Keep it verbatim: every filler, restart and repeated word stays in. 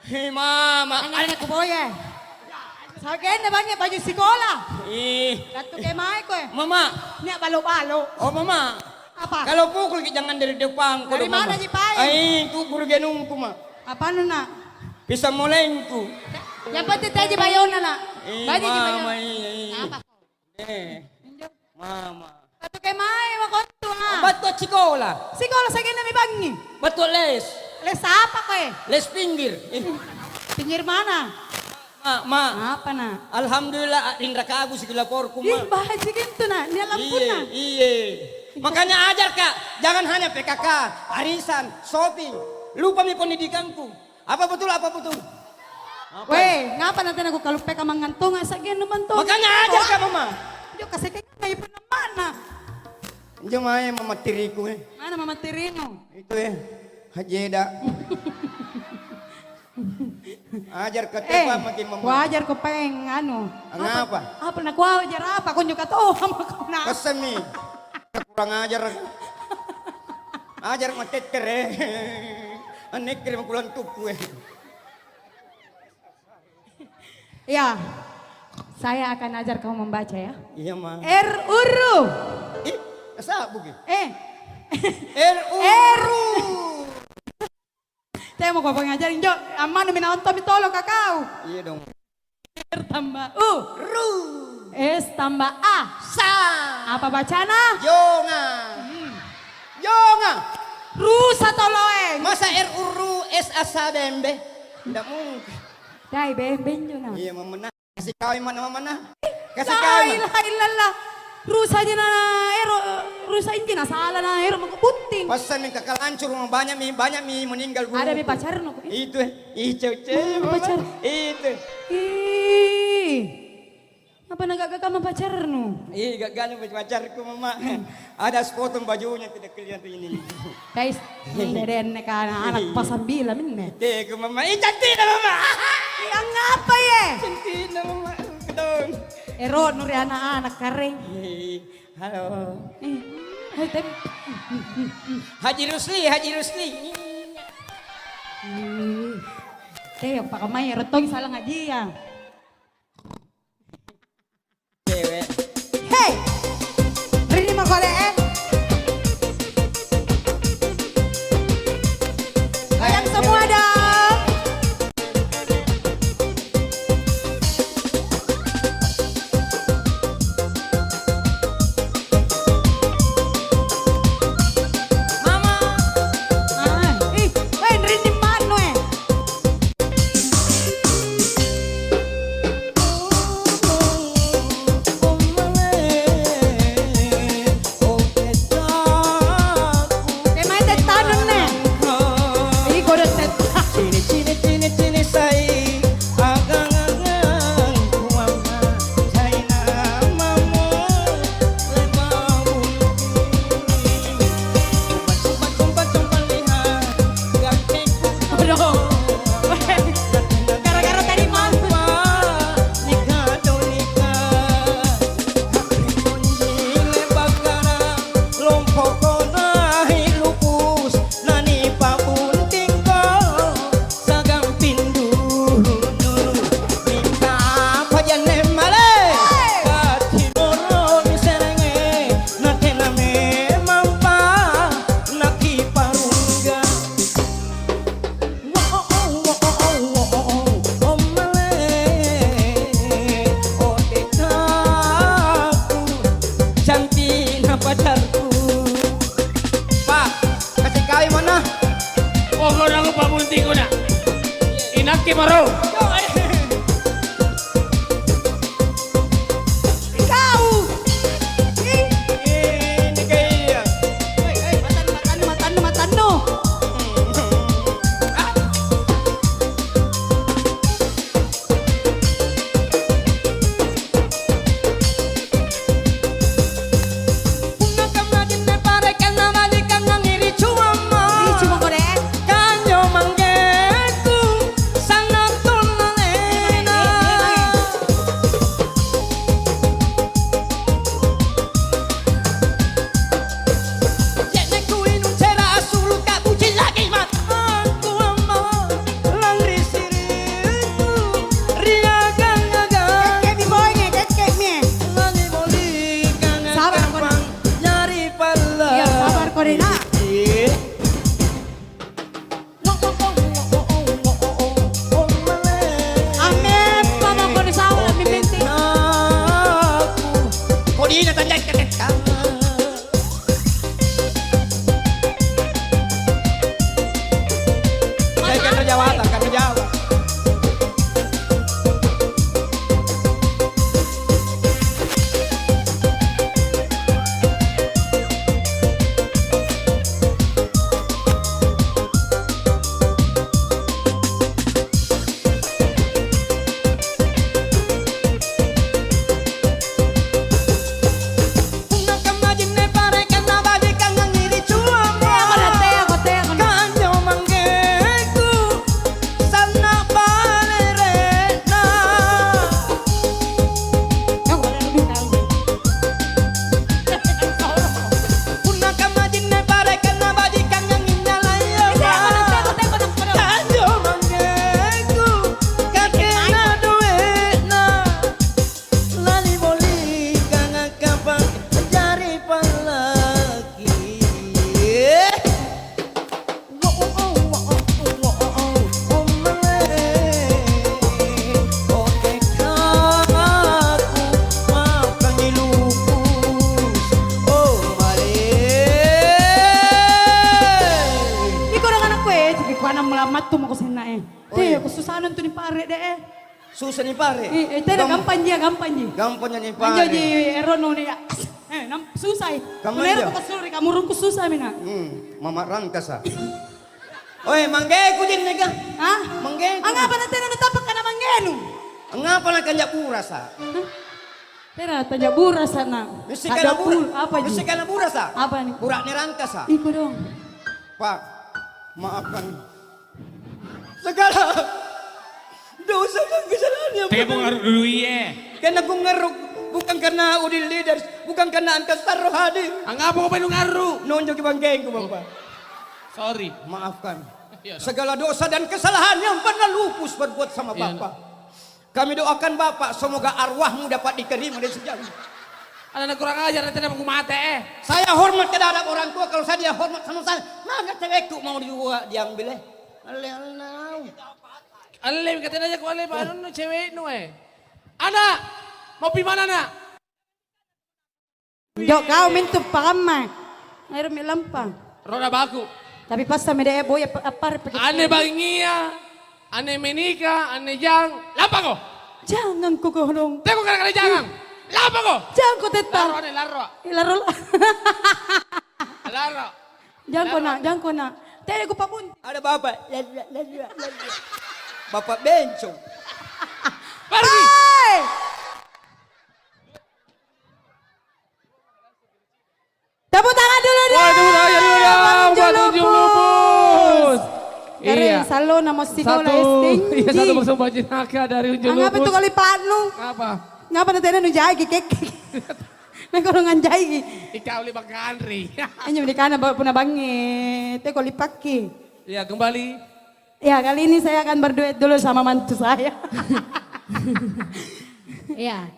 Hei, mama. Anaknya ku boye. Sagenne banyak baju sekolah. Ih. Lattu ke mai koe. Mama. Nia balo-balo. Oh, mama. Apa? Kalau pukul ki jangan dari depan. Dari mana ji pae? Ai, itu guru genungku, ma. Apa nu, nak? Pisang molengku. Yang penting tadi bayona, nak. Eh, baju ji mama, bayona. Iya, iya. Apa? Eh, mama. Batu ke mai makontu, ah. Batu sikola. Sikola sagenne mi bangi. Batu les. Les apa koe? Les pinggir. Eh. Pinggir mana? Ma, ma. Apa, nak? Alhamdulillah, rinra kagu siki laporku, ma. Ih, bahaji gitu, nak. Nia lampuna. Iye, iye. Makanya ajar, Kak. Jangan hanya P K K, arisan, shopping. Lupa mi pendidikanku. Apa betul, apa betul? Apa? Weh, ngapa nanti aku kalau P K mangantung, asa gen nu bantu? Makanya ajar, Kak, mama. Jo, kasih ke ngai pernah mana? Jo, mae mama tiriku, eh. Mana mama tirimu? Itu, eh. Hajeda. Ajar ke Eh, tempat makin mama. Wajar ko peng, anu. Ngapa? Apa, apa nak wajar apa? Kau juga tahu sama kau nak. Pesen nih. Kurang ajar. Ajar matetter, eh. Anekker makulang tuku, eh. Ya, saya akan ajar kamu membaca ya. Iya, ma. Er uru. Ih, sabu ki. Eh. Er uru. Saya mau kau ngajarin, Jo. Ammanu mi nonton mi tolo kakau. Iya dong. Er tambah U. Ru. S tambah A. Sa. Apa bacana? Jonga. Hmm. Jonga. Rusa toloeng. Masa R U R U S A sa bembe? Tidak mungkin. Dai, bembe njo na. Iya, memenang. Kasih kawin mana, mana? Kasih kawin. La ilaha illallah. Rusa aja na ero, rusa inci na salah na ero maka bunting. Pasal mi kakak lancur rumah banyak mi, banyak mi meninggal guru. Ada mi pacarnu. Itu, eh. Ih, cewek, cewek, mama. Pacar. Itu. Ih. Apa na gaga kama pacarnu? Ih, gaga pacarku, mama. Ada sepotong bajunya tidak kelihatan ini. Guys, ini denne kana anak pasang bila minne. Teku, mama. Ih, cantik dah, mama. Yang apa ye? Cantik dah, mama. Betul. Ero nuri anak-anak kareng. Ih, halo. Ih, hai, tem- Haji Rusli, Haji Rusli. Ih. Teh, pakamai retong salah ngaji ya. Cewek. Hei! Rini mau kole, eh? Goyang semua dong. Mama. Ah, ih, eh, rini mano, eh? Temae tettanu ne. Iko de tetta. Cini, cini, cini, cini, sai. Agang-agang kuamma. Aduh. Gara-gara tadi malam. Nani pabuntingko sagang pindunu, mingka pajanne male. Hey! Katinoro miserengnge, natena memampa nakiparungga. Wo, oh, oh, wo, oh, oh, wo, oh, oh, oh, male. Oh, dekaku, cantikna pacarku. Pak, kasih kawin mana? Oh, kau nang pabunting kau nak. Inakki maro. Kau. Ini kaya. Hei, hei, matannu, matannu, matannu, matannu. Punna kammadinna parekanna malikangngangi ricuamma. Ricu mako de. Kanjo manggeku sangattong Eh, aku susah nonton ni pare deh. Eh. Susah ni pare. Eh, eh, tena gampang ji, gampang ji. Gampang ni pare. Anjo ji ero no ni. Eh, nam susah. Gampang ji. Nero ko suri kamu rungku susah mina. Hmm, mama rangkasa. Oi, manggeku jinne ga? Hah? Manggeku. Angapa na tena nutapakka na manggenu? Angapa na kanja burasa? Hah? Tena tanja burasa na. Misi kana bura. Apa ji? Misi kana burasa. Apa ni? Pura ni rangkasa. Iko dong. Pak, maafkan segala dosa dan kesalahan yang pernah. Tebo ngaruk dulu iye. Karena ku ngaruk bukan karena Udin Leaders, bukan karena Angkasa Rohadi. Angapa ko penung ngaruk? Nonjoki bangkengku, Bapak. Sorry. Maafkan. Iya, dong. Segala dosa dan kesalahan yang pernah Lupus perbuat sama Bapak. Kami doakan Bapak, semoga arwahmu dapat diterima di surgamu. Anak kurang ajar, nanti nama ku mate, eh. Saya hormat terhadap orang tua, kalau saya tidak hormat sama saya, maka cewekku mau juga diambil, eh. Alle, alle, au. Alle, katanya aja ku alle, Pak, anu, cewekmu, eh. Anak, mau pi mana, Nak? Jok kau mintu paramma. Air mi lampa. Roda baku. Tapi pas sama dia boy apa apa. Ane bangia, ane menika, ane jang. Lampa ko. Jangan ko kodong. Teko kare-kare jangan. Lampa ko. Jangan ko tetap. Laro ane laro. Eh, laro. Laro. Jangan ko nak, jangan ko nak. Tadi ku pabun. Ada bapak. Lalo, lalo, lalo. Bapak bencong. Pergi. Hai. Tepuk tangan dulu dong. Wah, tepuk tangan dulu dong buat Unjung Lupus. Keren, iya. Salo namo sigola. Satu, iya, satu persembahan jenaka dari Unjung Lupus. Angapa tu kali panu? Apa? Ngapa nanti ada nujai kek? Nah, kalau nganjai. Ikau li bakandri. Ini menikana bawa puna bangi. Teko lipaki. Iya, kembali. Ya, kali ini saya akan berduet dulu sama mantu saya. Iya.